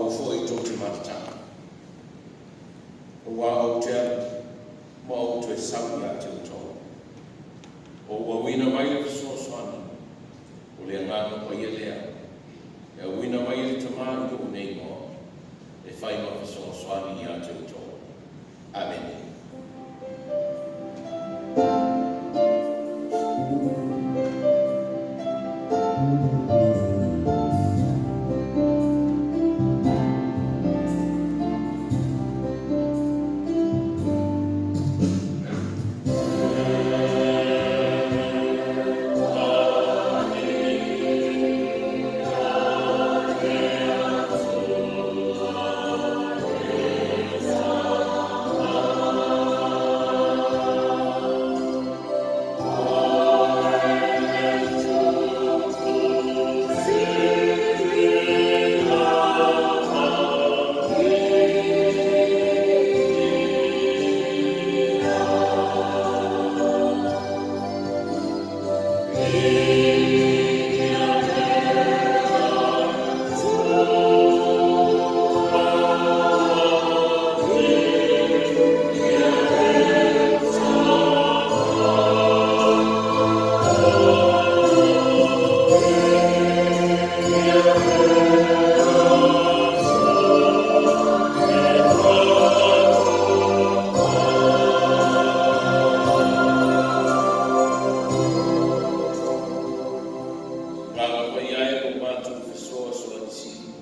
Aua foi tou te matatagi, auā ou te alu ma ou toe sau ia te outou. Ou auina mai le fesoasoani, o le Agaga Paia lea, e auina mai e le Tamā i lou nei igoa, e fai ma fesoasoani ia te outou. Amene. Agaga Paia e, lo matou fesoasoani sili,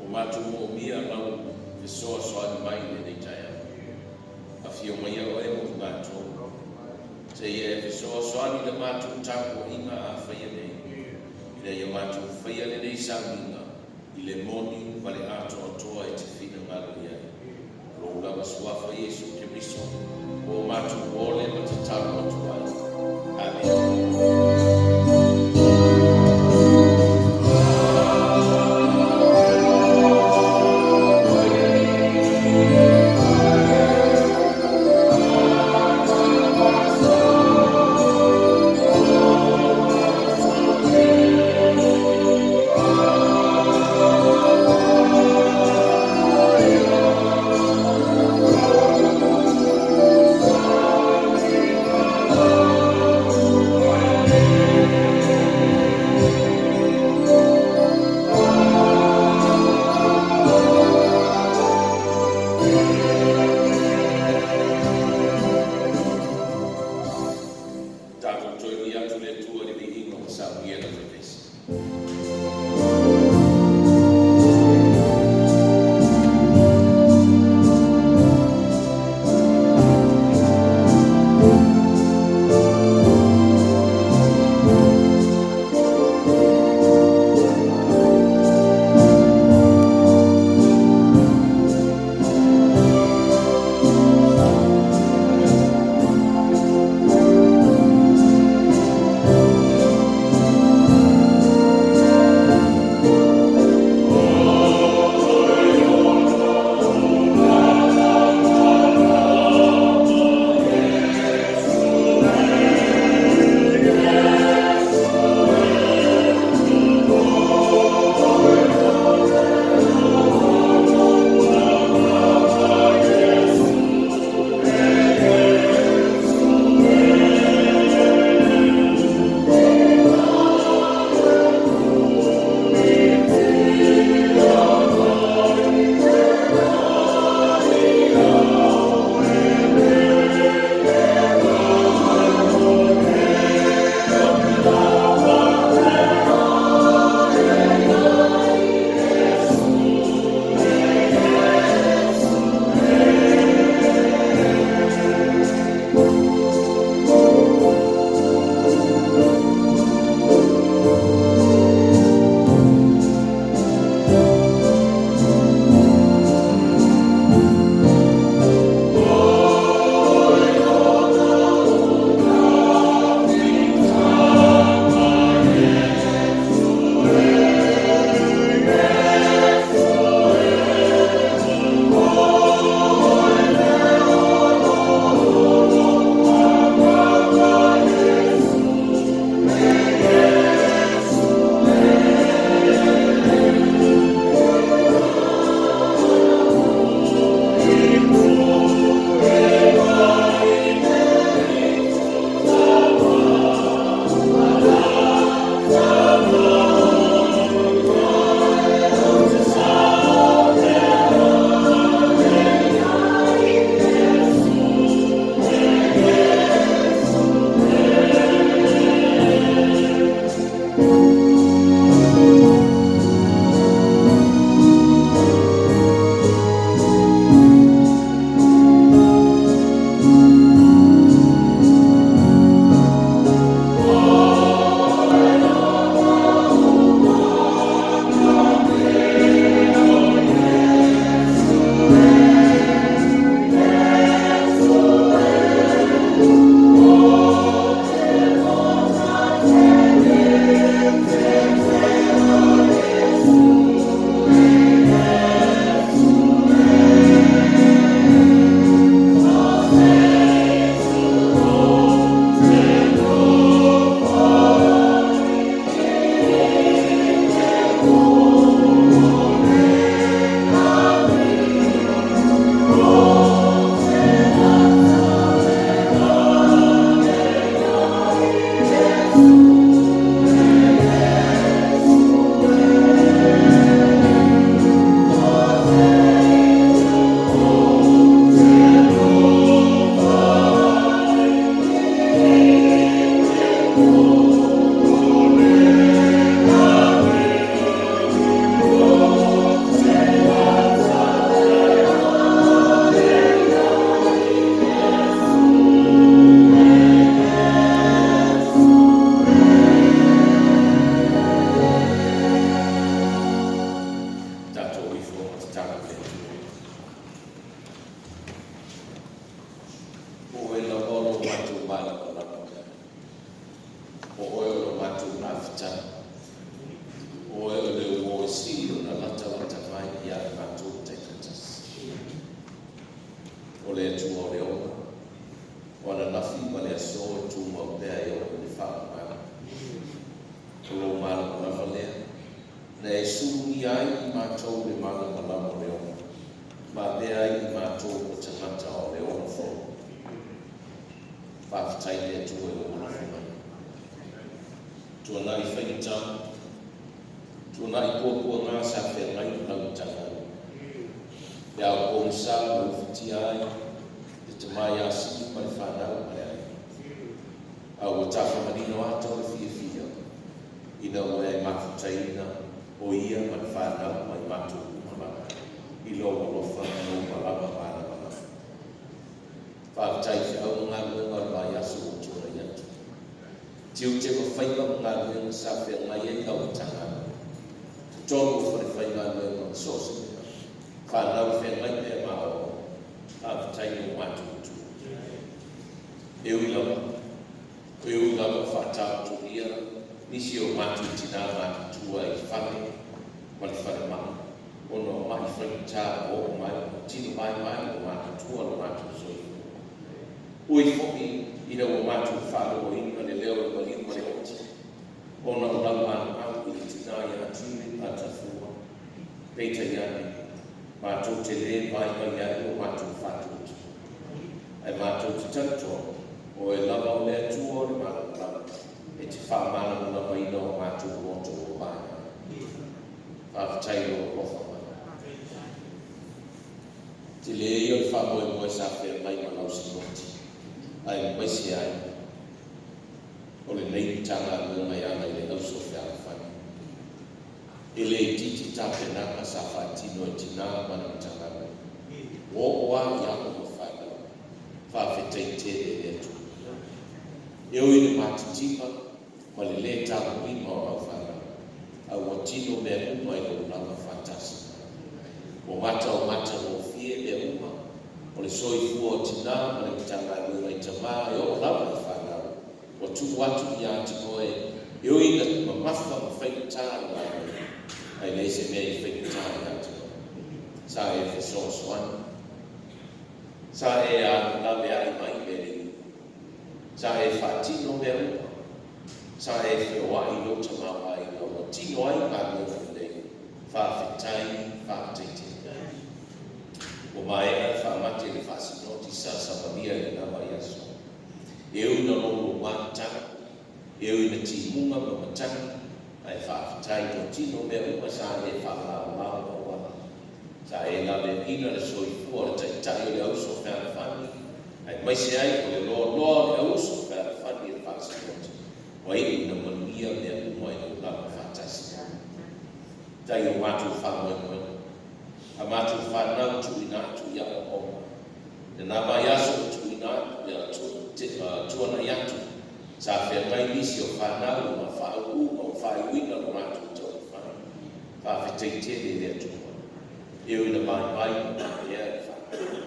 ua matou moomia lau fesoasoani mai i lenei taeao. Afio maia oe mo i matou. Seia e fesoasoani i le matou tapuaiga a faia nei. Ina ia matou faia lenei sauniga i le moni ma le atoatoa e te finagalo i ai. Lou lava suafa Iesu Keriso, ua matou ole ma tatalo atu ai. Amene. tatalo i le Atua. O oe lava o lo matou malamalama, o oe o lo matou mafutaga, o oe o le uo e sili ona latalata mai ia i matou taitoatasi. O le Atua o le ola, o ananafi ma le aso e tumau pea e oo i le faavavau. O lou malamalama lea, na e sulugia ai i matou le malamalama o le ola, ma avea ai i matou o tagata o le ola fou. Faafetai i le Atua i lou alofa mai. Tuanai faigata, tuanai puapuaga sa feagai ma lau Matagaluega. Le ao pogisa na ufitia ai le tama ia Sili ma le fanau ma le aiga. A ua tafamanino ata o le fiafia ina ua e mafutaina o ia ma le fanau ma i matou uma lava i lou alofa ma lou malama malamalama. Faafetai i feau ma galuega o le vaiaso ua tuanai atu. Tiute ma faiva ma galuega sa feagai ai lau Matagaluega. Totonu o falefaigaluega ma so o se mea. Fanau feagai pea ma aoaoga. Faafetai mo matutu. E ui lava, e ui lava faataotolia nisi o matou tinā matutua i fale ma le falemai ona o ma'i faigata ua oo mai ma tino vaivai ua matutua lo matou soifua. Ui foi ina ua matou faalogoina le leo o le maliu ma le oti ona o lau anoano i le tinā ia Tiule Patafua, peitai ane, matou te lē vaivai ai lo matou faatuatua, ae matou te talitonu o oe lava o le Atua o le malamalama e te faamalamalamaina o matou loto ua vaivai. Faafetai i lou alofa mai. Tele ia o le faamoemoe sa feagai ma lau Sinoti, aemaise ai o lenei Matagaluega e ala i le Auso Fealofani. E le itiiti tapenaga sa faatino e tinā ma le Matagaluega. Ua oo lava i alo ma fanau. Faafetai tele i le Atua. E ui i le matitiva ma le lē tagolima o lau fanau, a ua tino mea uma i lou lava faatasi mai. Ua mata o matagofie mea uma, o le soifua o tinā ma le Matagaluega i tamā e oo lava i fanau, ua tuu atu ia te oe, e ui ina mamafa ma faigata le galuega, ae leai se mea i faigata ia te oe. Sa e fesoasoani, sa e laveai mai mea le ui, sa e faatino mea uma, sa e feoai i lou tamaoaiga ua tino ai galuega lelei. Faafetai, faafetai tele. Ua maea le faamate i le faasinoti sa savalia i lena vaiaso. E ui ina loulou tatau, e ui ina timuga ma matagi, ae faafetai ua tino mea uma sa e faalaolao auala. Sa e laveaiina le soifua o le Taitai o le Auso Fealofani, aemaise ai o le loaloa o le Auso Fealofani i le faasinoti, ua iu ina manuia mea uma i lou lava faatasi. Tai o matou faamoemoega, a matou fanau tuuina atu i aoaoga. Lena vaiaso ua tuuina atu, tuanai atu, sa feagai nisi o fanau ma faauuga o faaiuina lo latou taumafai. Faafetai tele i le Atua, e ui ina vaivai ma maea le fanau,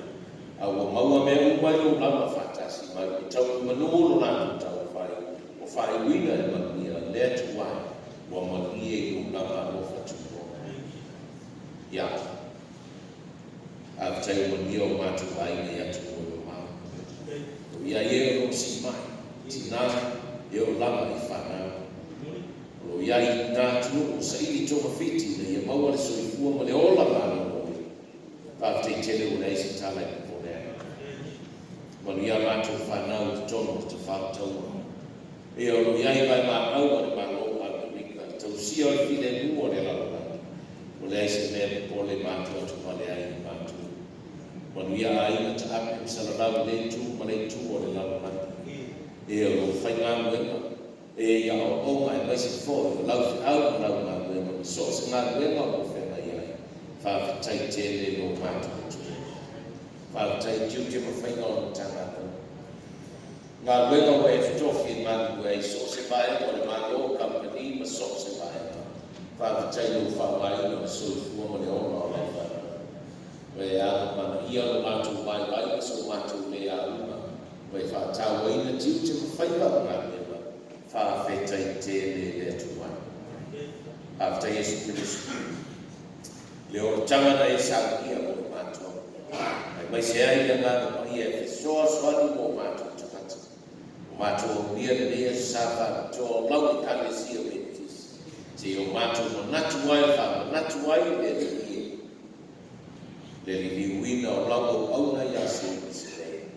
a ua maua mea uma i lou lava faatasi mai, ua tau i manu lo latou taumafai, ua faaiuina le manuia, le Atua e, ua manuia i lou lava alofa tunoa. Ia, faafetai ua manuia o matou aiga i atunuu e mamao. O ia ai e o lo o siimai, tinā e oo lava i fanau. O lo o i ai i nā atunuu o saili togafiti ina ia maua le soifua ma le ola malolo. Faafetai tele ua leai se tala e popole ai. Manuia a matou fanau i totonu o le Tafao Taua. E o lo o i ai vaemaau a le Malo o Amerika i le tausia o le filemu o le lalolagi, ua leai se mea e popole matou atu vale ai i matou. Manuia aiga taape ma salalau i lea itu ma lea itu o le lalolagi. E o lou faigaluega, e i aoaoga aemaise foi o lau feau ma lau galuega ma so o se galuega o lo o feagai ai. Faafetai tele i lou matuatua. Faafetai i tiute ma faiga o le Matagaluega. Galuega ua e totofi e galulue ai i so o se vaega o le Malo, kamupani ma so o se vaega. Faafetai i lou faaaogaina o le soifua ma le ola o lau fanau. faatauaina tiute ma faiva o galuega, faafetai tele i le Atua. Faafetai Iesu Keriso i le olataga na e saunia mo i matou, aemaise ai le Agaga Paia e fesoasoani mo matou tagata. Ua matou aulia lenei aso sa faapitoa o lau Ekalesia Metotisi, seia o matou manatu ai, faamanatu ai le Alii e, le liliuina o lau auauna ia Selusalema,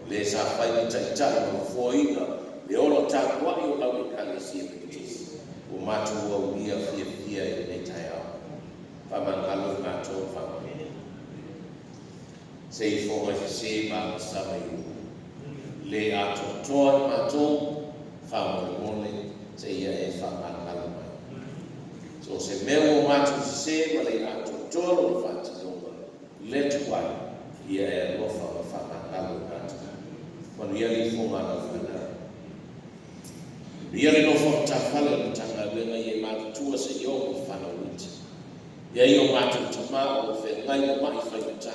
o le sa fai ma taitai ma nofoaina le ola tapuai o lau Ekalesia Metotisi, ua matou aulia fiafia i lenei taeao. Faamagalo i matou faamolemole. Se i foga i sese ma agasala i ua le atoatoa i matou, faamolemole seia e faamagalo mai. So o se mea ua matou sese ma le atoatoa lona faatinoga, le tuai, ia e alofa ma faamagalo i matou. Manuia le ifoga a lau fanau. Manuia le nofo a matafale o le Matagaluega i e matutua seia oo i fanau iti. I ai o matou tamā o lo o feagai ma ma'i faigata.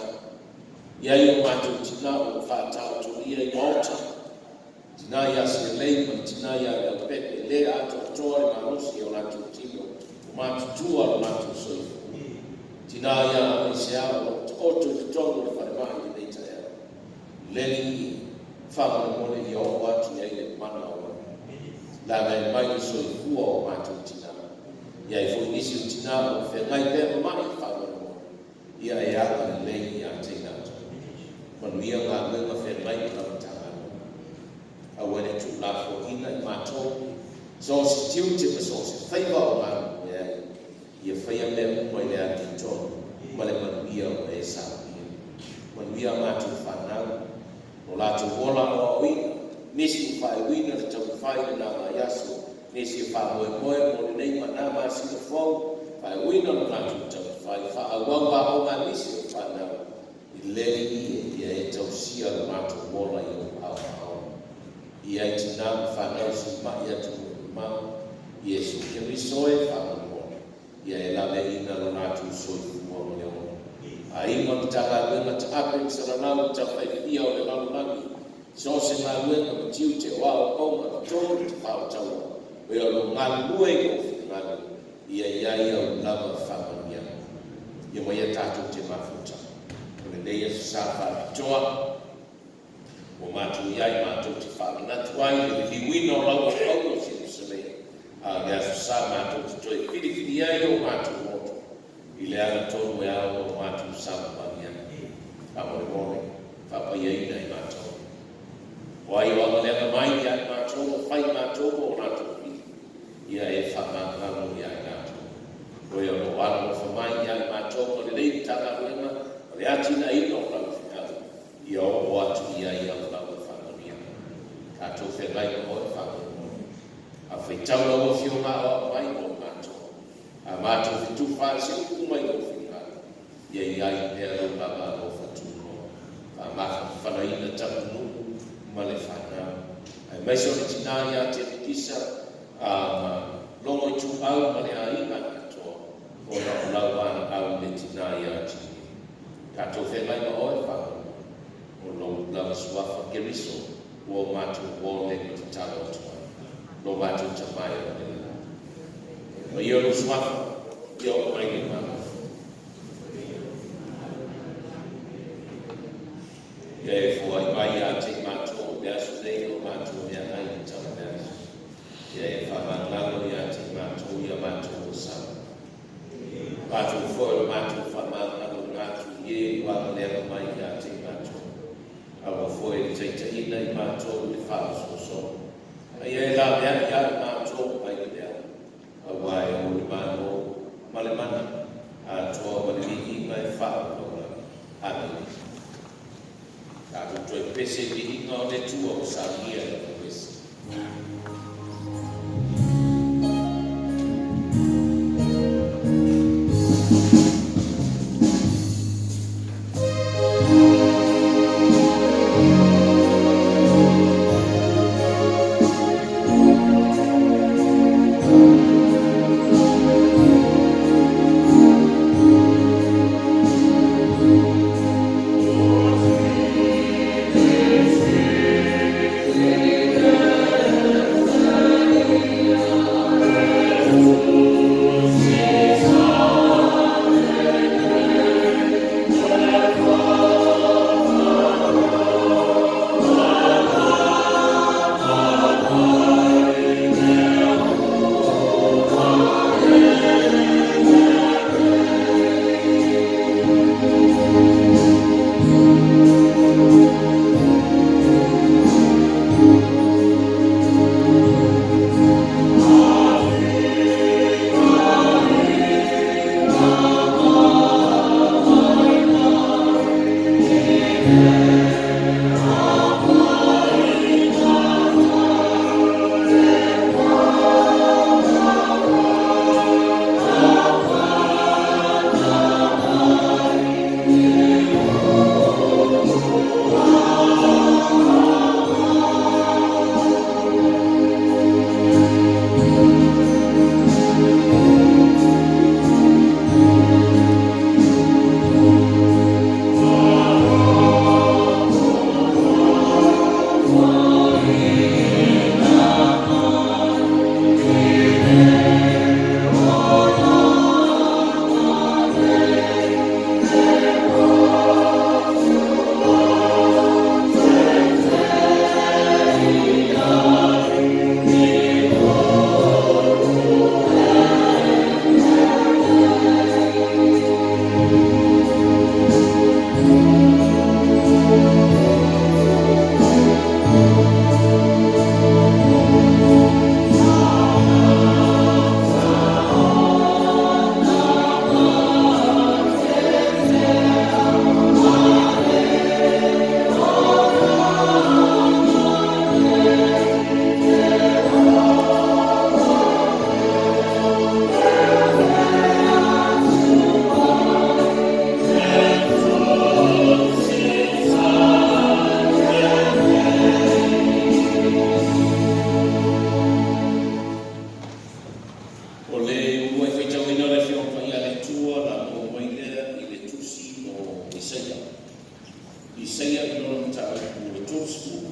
I ai o matou tinā o lo o faataotolia i maota, tinā ia Sialei ma le tinā ia Leaupepe, le atoatoa le malosi o latou tino, ua matutua lo latou soifua. Tinā ia Anaisea o lo o taoto i totonu o le falemai i lenei taeao. Le Alii, faamolemole ia oo atu i ai le mana o oe. Laveai mai le soifua o matou tinā. I ai foi nisi o tinā o lo o feagai pea ma ma'i, faamolemole ia e agalelei ia te i latou. Manuia galuega feagai ma lau Matagaluega. Aua ne i tuulafoaiina i matou so o se tiute ma so o se faiva o galulue ai, ia faia mea uma i le amiotonu ma le manuia o e saunia. Manuia a matou fanau, o latou ola aoaoina, nisi ua faaiuina le taumafai i lena vaiaso, nisi e faamoemoe mo lenei ma na masina fou, faaiuina lo latou taumafai, faaauau aoga a nisi o fanau i le Alii ia e tausia lo matou ola i ou aoaoga. I ai tinā ma fanau sima'i atunuu mamao, Iesu Keriso e faamolemole ia e laveaiina lo latou soifua ma le ola. Aiga o le Matagaluega Taape ma Salalau ma Taufaifia o le Lalolagi, so o se galuega ma tiute o aoaoga, toto le tafao taua, o e o lo o galulue i lou finagalo, ia i ai au lava faamanuiaga. Ia ma ia tatou te mafuta o lenei aso sa faapitoa, ua matou i ai matou te faamanatu ai le liliuina o lau auauna o Ierusalema, a o le aso sa matou te toe filifili ai o matou loto i le agatonu e ao ona matou savavali ai. Faamolemole, faapaiaina i matou. O ai o agaleaga mai ia i matou ma fai matou ma o latou fili, ia e faamagalo ia i latou. O e o lo o alolofa mai ia i matou ma lenei Matagaluega ma le atinaeina o lau feau, ia oo atu i ai au lava faamanuiaga. Tatou feagai ma oe faamolemole. A faitau lau Afioga aoao mai mo matou. A matou fetufaai se upu mai lou finagalo, ia i ai pea lou lava alofa tunoa. Faamafafalaina Tapunuu ma le fanau, aemaise o le tinā ia Telekisa a ma Logoituau ma le aiga atoa, ona o lau valaau i le tinā ia Jimmy. Tatou feagai ma oe faamolemole, o lou lava suafa Keriso ua o matou ole ma tatalo atu ai, lo matou Tama e o i le lagi. Paia o lou suafa, ia oo mai le Malo. Ia e foai mai ia te i matou le aso nei o matou meaai i tau le aso. Ia e faamagalo ia te i matou ia matou osana. Matou foi o le matou faamagaloina atu i e ua agaleaga mai ia te i matou. Aua foi e le taitaiina i matou i le faaosoosoga, a ia e laveai ia i matou mai le leaga, aua e ou le Malo ma le mana, atoa ma le viiga e faaauau. Amene. Tatou toe pese i viiga o le Atua ua saunia e le pese. Isaia i lona mataupu o le 30,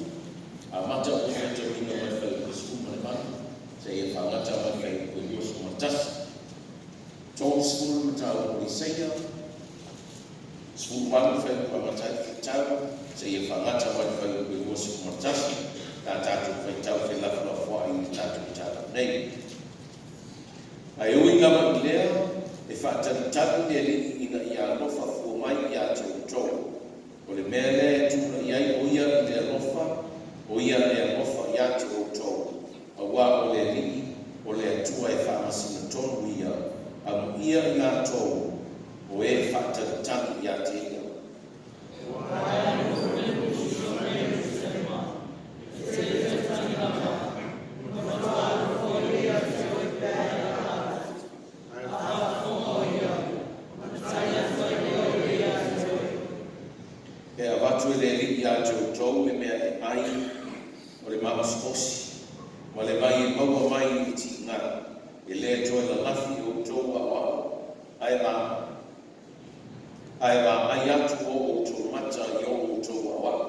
amata mo le faitauina mai le fuaiupu 18 seia faagata mai le fuaiupu 21. 30 le mataupu o Isaia, 18 le fuaiupu amata ai le faitau seia faagata mai le fuaiupu 21. La tatou faitau felafolafoai i le tatou mataupu nei. Ae ui lava i lea, e faatalitali le Alii ina ia alofa fua mai ia te outou. O le mea lea e tulai ai o ia i le alofa, o ia e alofa ia te outou, auā o le Alii, o le Atua e faamasino tonu ia, amuia i latou o e faatalitali ia te ia. E avatu e le Alii ia te outou le mea e ai o le maosiosi, ma le vai e maua mai i le tiiga, e le toe lalafi i outou aoao, ae vaai atu o outou mata i o outou aoao.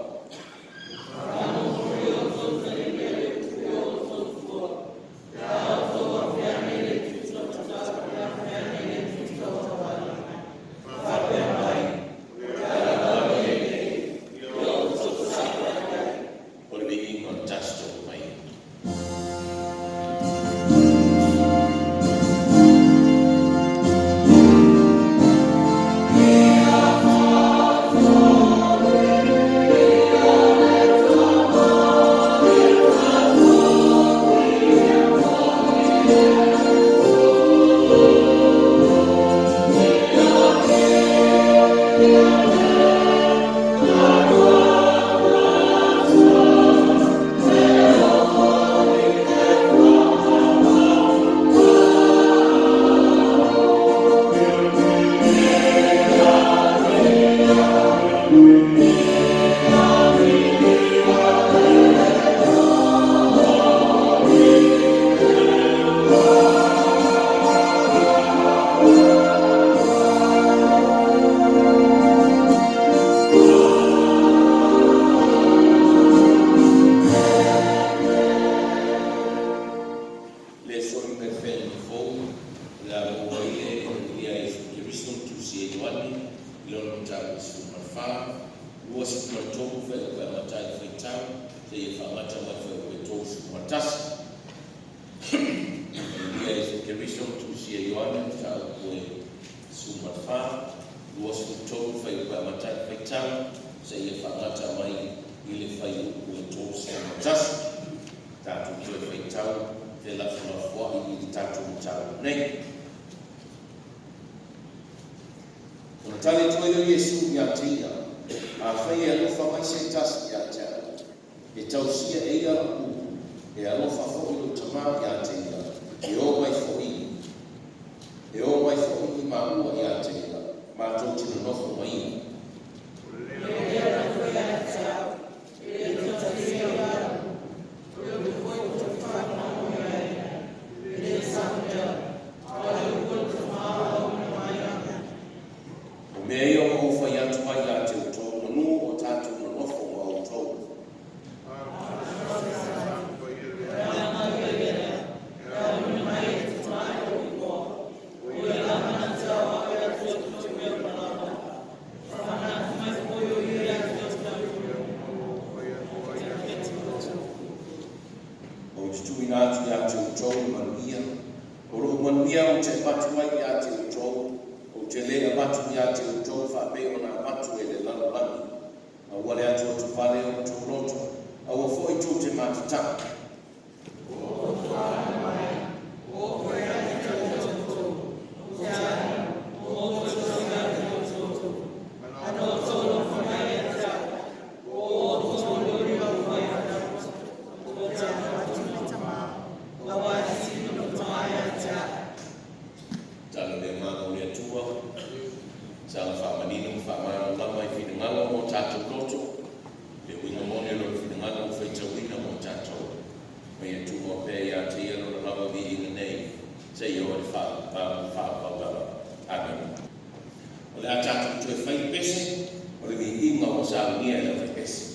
O le viiga o le tatou mai. Le soli me fenga fou, la maua i le Evangelia a Iesu Keriso na tusi e Ioane i lona mataupu 14, 23 fuaiupu e amata ai le faitau seia faagata mai le fuaiupu 31. Evangelia a Iesu Keriso na tusi e Ioane, mataupu 14, 23 fuaiupu e amata ai le faitau seia faagata mai i le fuaiupu 31. Tatou toe faitau felafolafoai i le tatou mataupu nei. Ona tali atu ai lea o Iesu ia te ia, Afai e alofa mai se tasi ia te au, e tausia e ia lau upu, e alofa foi lou Tama ia te ia, e o mai foi, e o mai foi maua ia te ia, matou te nonofo ma ia. O mea ia ua ou fai atu ai ia te outou, manu o tatou nonofo ma outou. Ou te tuuina atu ia te outou le manuia, o lou manuia ou te avatu ai ia te outou, ou te le avatu ia te outou faapei ona avatu e le lalolagi. Aua le atuatuvale o outou loto, aua foi tou te matatau. Tala le agaga o le Atua, saga faamanino ma faamalamalama i finagalo mo tatou loto, le uiga moni o lona finagalo ua faitauina mo tatou. Mai Atua pea ia te ia lona lava viiga nei, seia oo i le faavavau. Amene. O le a tatou toe fai le pese o le viiga. viiga ua saunia e le aufaipese.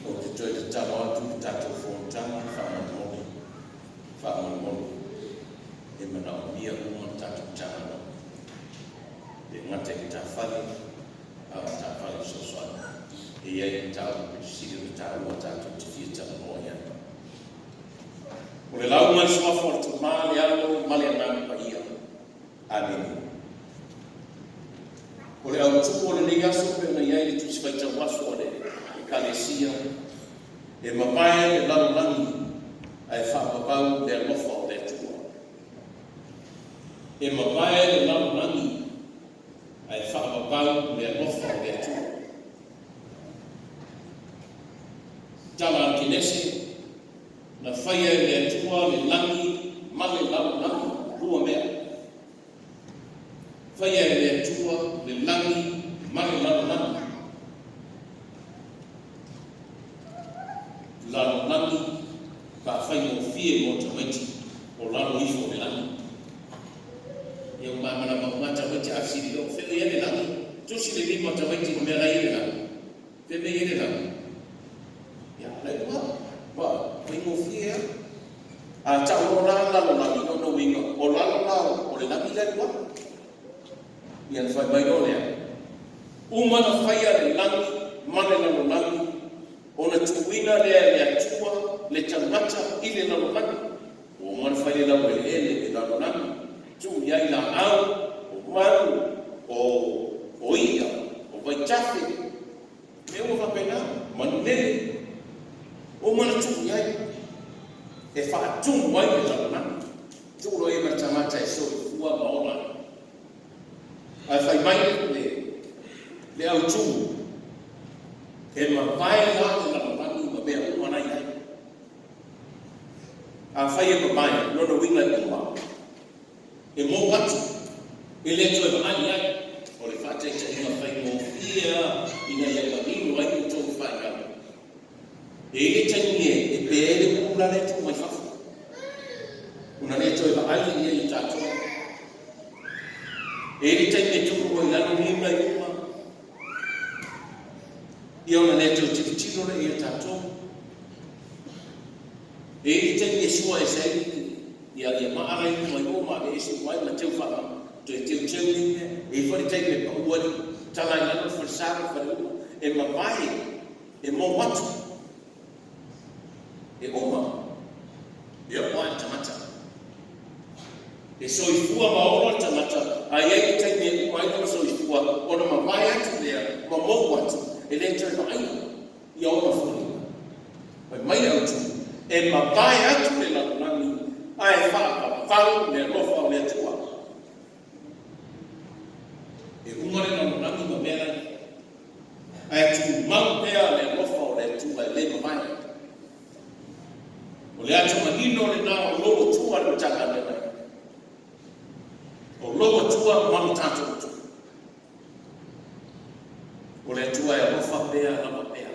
Ou te toe tatalo atu i le tatou fonotaga faamolemole, faamolemole, e manaomia uma tatou tagata. E le gata i taafale, a o taafale fesoasoani. E i ai le mataupu pito sili ona taua tatou te fia talanoa i ai. O le lauga i le Suafa o le Tama, le Alo ma le Agaga Paia. Amene. O le autu o lenei aso pei ona i ai le Tusi Faitau Aso a le Ekalesia, e mavae le lalolagi ae faavavau le alofa o le Atua. E mavae le lalolagi ae faavavau le alofa o le Atua. Tala a Kenese, na faia e le Atua le lagi ma le lalolagi, lua mea. Faia e le Atua le lagi ma le lalolagi. Lalolagi faafaigofie mo tamaiti o lalo ifo o le lagi. Ia ua malamalama uma lava tamaiti a fesili loa, o fea o i ai le lagi? Tusi le lima o tamaiti i le mea la e i ai le lagi. Fea mea e i ai le lagi? Ia, la e i luga. Ua faigofie lava. A tau loa la lalolagi, lona uiga, o lalo la o le lagi la e i luga. Ia ona fai mai loa lea, uma ona faia le lagi ma le lalolagi, ona tuuina lea e le Atua le tagata i le lalolagi. Ua uma ona fai le laueleele i le lalolagi, tuu i ai laau, o manu, o i'a, o vaitafe, mea uma faapena, manulele. Ua uma ona tuu i ai e faatumu ai le lalolagi. Tuu loa i ai ma le tagata e soifua ma ola ai. Ae fai mai le autu, e mavae la le lalolagi ma mea uma la e i ai. Afai e mavae, lona uiga e uma, e mou atu, e le toe vaai i ai. O le faataitaiga faigofie lava ina ia manino ai outou faaiau. E i ai le taimi e pe ai le ulu la e tuu mai fafo, ona le toe vaai lea i ai o tatou. E i ai le taimi e turu ai i lalo niu la i luga, ia ona le toe tilotilo lea i ai o tatou. E i ai le taimi e sua ese ai ia maa la i luga i o ma aveese uma ai ma teu faa toe teuteu nei mea. E i ai foi le taimi e pau ai le tala i lalo le falesa ma le faleuma. E mavae, e mou atu, e uma, e oo lava i le tagata. E soifua ma ola le tagata, a i ai le taimi e uma ai lona soifua, ona mavae atu lea ma mou atu, e le toe vaaia ia ona foliga. Fai mai le autu, e mavae atu le lalolagi ae faavavau le alofa o le Atua. E uma le lalolagi ma mea la e i ai, ae tumau pea le alofa o le Atua e le mavae atu. O le ata manino lena o lou Atua le Matagaluega ai. O lou Atua ma lo tatou Atua. O le Atua e alofa pea lava pea.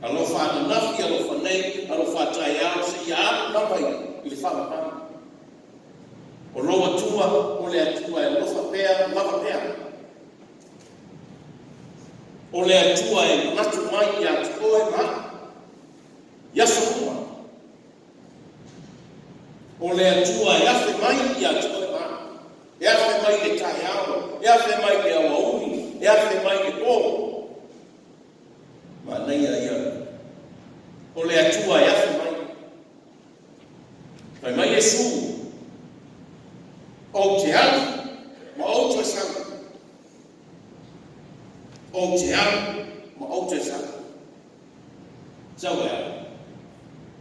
Alofa ananafi, alofa nei, alofa taeao, seia alu lava i le faavavau. O lou Atua, o le Atua e alofa pea lava pea. O le Atua e manatu mai ia te oe ma au i aso uma. O le Atua e afe mai ia te oe ma au. E afe mai i le taeao, e afe mai i le aoauli, e afe mai i le po. Manaia ia. O le Atua e afe mai. Fai mai Iesu, ou te alu ma ou toe sau. Ou te alu ma ou toe sau. Sau e alu.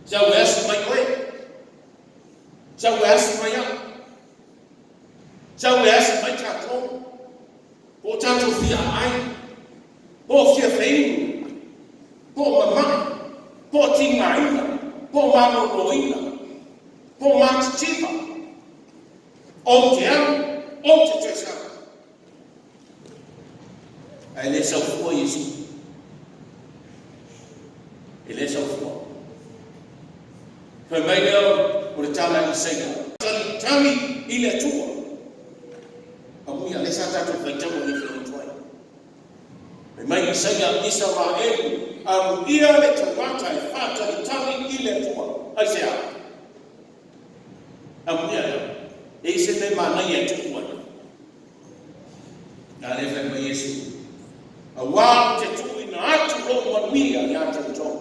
Sau e asi mai oe. Sau e asi mai au. Sau e asi mai tatou. Po o tatou fia aai, po o fia feinu, po o mamae, po o tigaina, po o maloloina, po o matitiva. Ou te alu, ou te toe sau. Ae le sau fua Iesu. E le sau fua. Fai mai lea o le tala i Isaia. Talitali i le Atua. Amuia, lea sa tatou faitaua i le atu ai. Fai mai Isaia, Isaraelu, amuia le tagata e faatalitali i le Atua. Aisea? Amuia ea. E i se mea manaia e tupu ai. Na lea fai mai Iesu, auā ou te tuuina atu lou manuia ia te outou.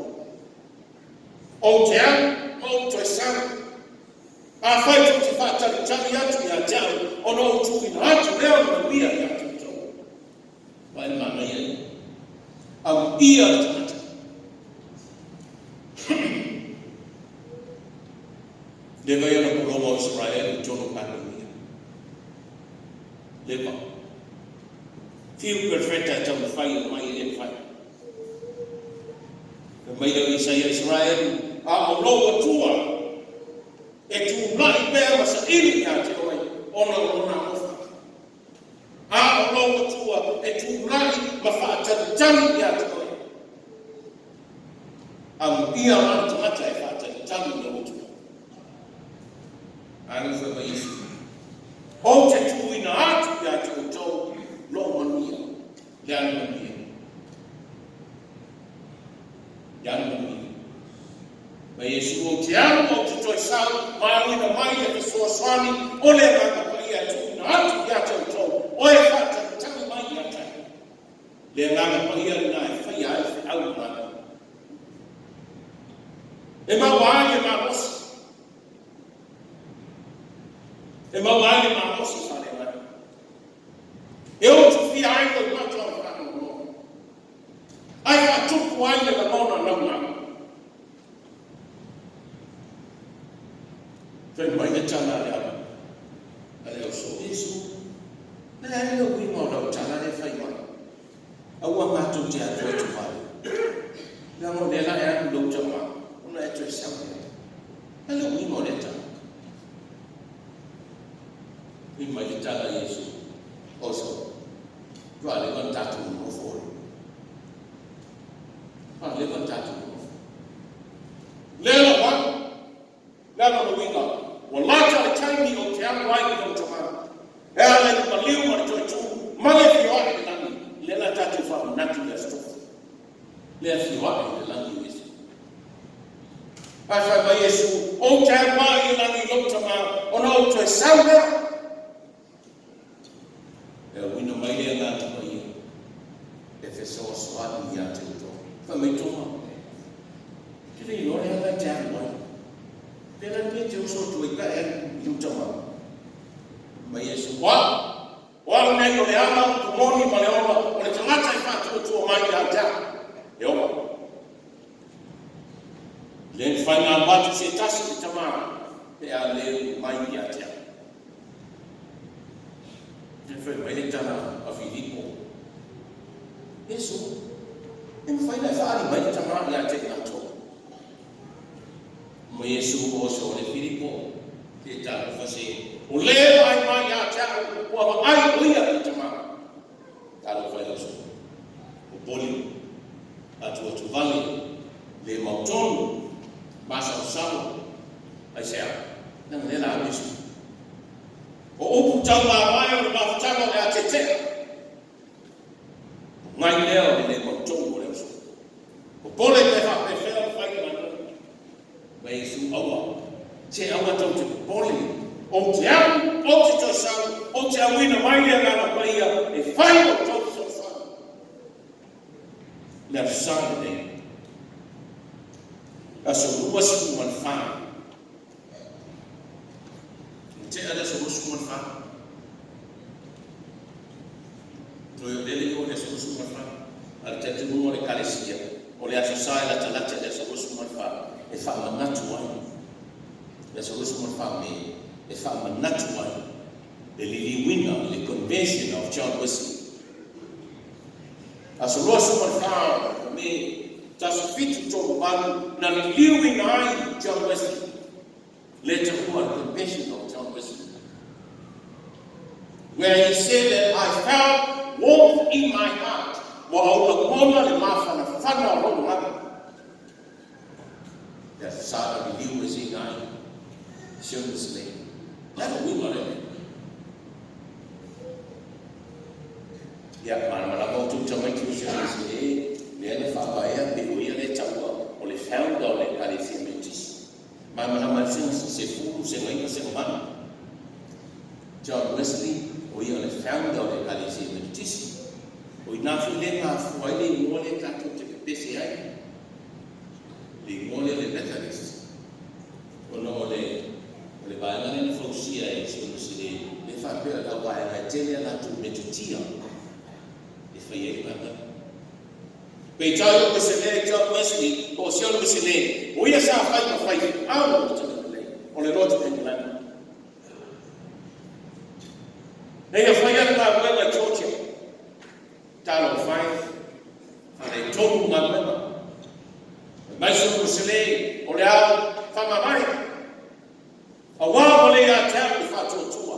Ou te alu ma ou toe sau. Afai tou te faatalitali atu ia te au, ona ou tuuina atu lea o le manuia ia te outou. Vaai le manaia ia. Amuia le tagata. Leva ia ona pologa o Isaraelu i totonu o Palemia. Leva. Fiu perfeta e taumafai e omai e le mafai. Fai mai lea o Isaia, Isaraelu, a o lou Atua e tulai pea ma saili ia te oe ona o lona alofa. A o lou Atua e tulai ma faatalitali ia te oe. Amuia la le tagata e faatalitali i lou Atua. Alu fai mai Iesu, Ou te tuuina atu ia te outou lou manuia. Le a le manuia? Le a le manuia? Mai Iesu, ou te alu, ou te toe sau, ma auina mai le fesoasoani o le Agaga Paia e tuuina atu ia te outou, o e faatalitali mai ia te au. Le Agaga Paia lena e faia ai feau ma galuega. E maua ai le malosi. E maua ai le malosi faale-agaga. E utufia ai lou mata o le faanoanoa. Ae faatupu ai le lagona naunau. Fai mai le tala a le au, a le auso, Iesu, le a le uiga o lau tala lea e fai mai? Aua matou te atu ai Tuvalu. Leaga o lea la e alu lou tama, ona e toe sau lea. A le uiga o lea tala? Fai mai le tala a Iesu, Oso, ua leva ona tatou nonofo ai. Ua leva ona tatou nonofo. Lea la ua alu. Le a lona uiga? Ua lata le taimi ou te alu ai i lou tama. E ala i le maliu ma le toe tu ma le afio ae i le lagi. Lea la tatou faamanatu i le Aso Tofi. Le afio ae i le lagi o Iesu. Ae fai mai Iesu, Ou te alu ai i le lagi i lou tama, ona ou toe sau lea. E auina mai le Agaga Paia e fesoasoani ia te outou. Fai mai Toma, Ou te le iloa le ala e te alu ai. E le mea e te oso atu ai pe a e alu i uta ma ma Iesu. O au, o au nei o le ala, upu moni ma le ola, o le tagata e faatuatua mai ia te au, e ola. E le mafai ona alu atu se tasi i le Tama pe a le ui mai ia te au. E fai mai le tala a Filipo, Iesu, e mafai ona e faaali mai le Tama ia te i matou. Ma Iesu o oso le Filipo, te talofa se, o le vaai mai ia te au, ua vaai o ia i le Tama. Talofa e oso, popole, atuatuvale, le mautonu, masalosalo, aisea? Leaga lea la au Iesu. O upu tau mavae o le mafutaga o le a tete'a. O ngai lea o le le mautonu o le oso. Popole pe faapefea ona fai le galuega. Ma Iesu, Aua, se aua tou te popole, ou te alu, ou te toe sau, ou te auina mai le Agaga Paia e fai lo outou fesoasoani. Le Aso Sa lenei, aso 24. Ua tea le aso 24. Toe o lele o le aso 24. A le talitonuga o le Ekalesia, o le Aso Sa e latalata i le aso 24 e faamanatu ai. Le aso 24 Me e faamanatu ai le liliuina i le Conversion of John Wesley. Aso 24 o Me, 1738, na liliuina ai John Wesley. Le taua le Conversion of John Wesley. Where he said that I felt warmth in my heart. Ua ou lagona le mafanafana o lou agaga. Le aso sa na liliu e sina ai John Wesley. Le a le uiga o lea mea? Ia, malamalama outou tamaiti o John Wesley, lea na faavaea pei o ia lea e taua o le founder o le Ekalesia Metotisi. Malamalama ai se sefulu, sega iva, sega valu. John Wesley, o ia o le founder o le Ekalesia Metotisi. O i ina foi lea e mafua ai le igoa lea tatou te pepese ai, le igoa lea o le Methodist, ona o le o le vaega lea na fausia e John Wesley, lea faapea o le au vaega e tele a latou metotia e fai ai le galuega. Peitai o Weselē, John Wesley, po o Sion Weselē, o ia sa fai ma faifeau o le tagata lelei, o le lotu Engelana. Na ia faia le galuega i Georgia. Talofa e, faaletonu le galuega. Fai mai Sion Weselē, o le ao faamavae, auā ua le ia te au le faatuatua.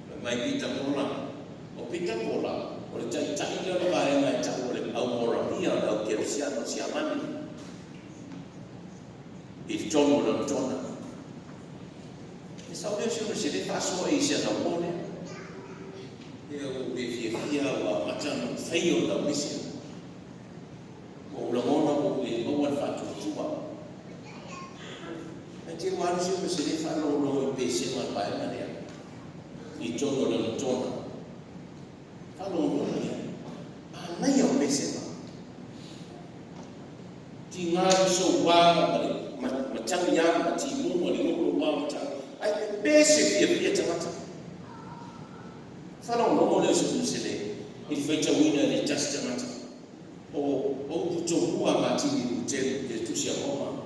Fai mai Pita Pola, O Pita Pola, o le taitai lea o le vaega e tau o le Au Moramia o le Au Kerisiano o Siamani i totonu o Lonetona. E sau lea o si ona sele faasoa i si ana uo lea. Ea ua ou le fiafia ua amata ona ou faia o lau mission. Ua ou lagona ua ou le maua le faatuatua. Ae te i ua alu si ona sele faalogologo i pesega o le vaega lea i totonu o lona tona. Faalogologo ia. Manaia o pesega. Tiga i soua ma le matagi a ma timu ma le loloa ma tagi. Ae pepese fiafia tagata. Faalogologo lea o si ona sele i le faitauina e le tasi tagata. O upu tomua a Matini Lutelu i le Tusi a Roma,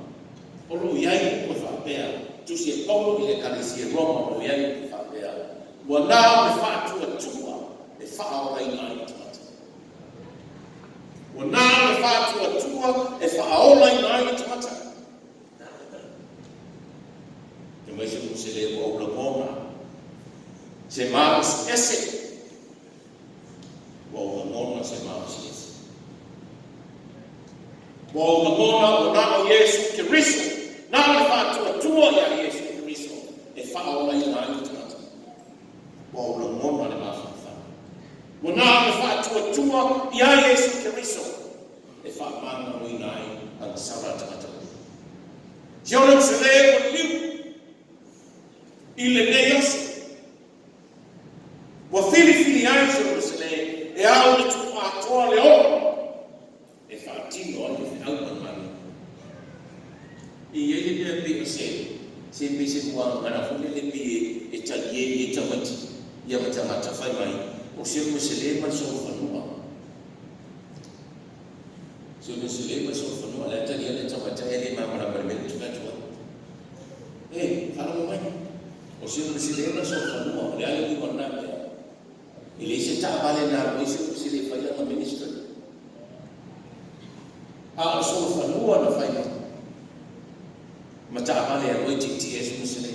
o lo o i ai upu e faapea, Tusi a Paulo i le Ekalesia i Roma, o lo o i ai upu e faapea, Ua na o le faatuatua e faaolaina ai le tagata. Ua na o le faatuatua e faaolaina ai le tagata. Fai mai se musele ua ou lagona, se malosi ese. Ua ou lagona se malosi ese. Ua ou lagona ua na o Iesu Keriso, na o le faatuatua iā Iesu Keriso e faaolaina ai le tagata. Ua ou lagona le mafanafana. Ua na o le faatuatua iā Iesu Keriso e faamagaloina ai agasala a tagata uma. Siona Uselē ua liliu i lenei aso. Ua filifili ai Jerusalem e ao i le tupu atoa le ola e faatino ai le feau a le Malo. E i ai le mea pei pei se, se pei se muagagana foi lele pei e talie i ai tamaiti ia ma tagata fai mai, o si ona sele ma le solofanua. Si ona sele ma le solofanua, o le a talia le tamaitai e le malamalama i le mea lea ou te fai atu ai. E, faalogo mai. O si ona sele ma le solofanua, o le a le uiga o lena mea? E leai se taavale na alu ai si ona sele e fai lana ministry. A o le solofanua na fai mai ma taavale e alu ai tietie ai si ona sele.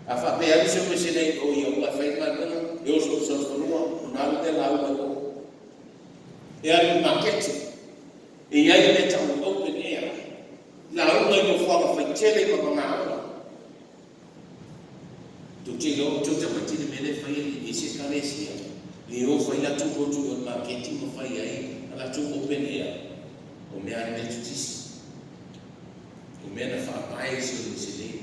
A faapea e alu si ona sele i o i Aua'a e fai le galuega, e oso i le solofanua ona alu lea lauga i o. E alu i le maketi, e i ai le mea e tau o le open air, lauga i nofoaga faitele ma magaoa. Tou te iloa outou tamaiti le mea lea e fai e isi ekalesia, le o fai latou lotu i o i le maketi ma fai ai a latou open air, o mea a le Metotisi. O mea na faavae i si ona miselei.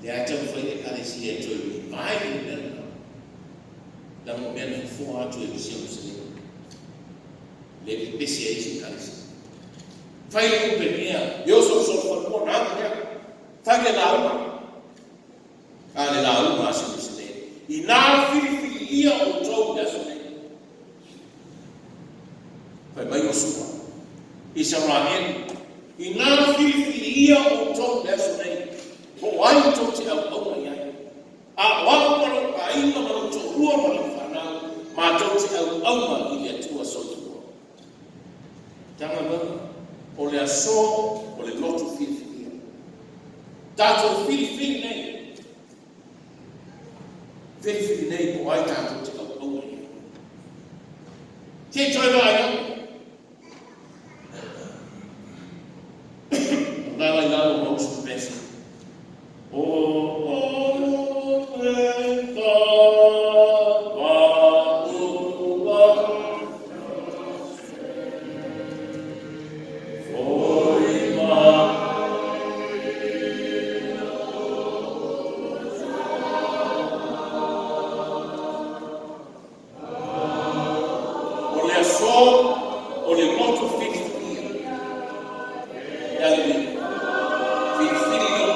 Lea lava e taumafai le ekalesia e toe revive le mea lena. Leaga o mea na fofoa atu e si ona miselei. Lea e pepesi ai isi ekalesia. Fai le open air, e oso i le solofanua ona alu lea. Fai le lauga. A le lauga a si ona miselei. Inā filifili ʻia outou i le aso nei. Fai mai Iosua, Isaraelu, inā filifilia outou i le aso nei, po o ai tou te auauna i ai, a o au ma lou aiga ma lou toalua ma lau fanau, matou te auauna i le Atua soifua. Matagaluega, o le aso o le loto filifilia. Tatou filifili nei, filifili nei po o ai tatou te auauna i ai. Se i toe vaai ane. Alaala i lalo ma usu le pese. O O le aso o le loto filifilia. Aleluia. Filifili.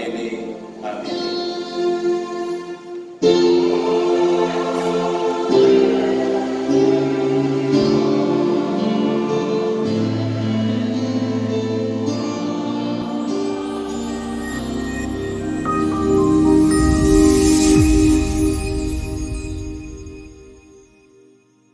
Amene, Amene.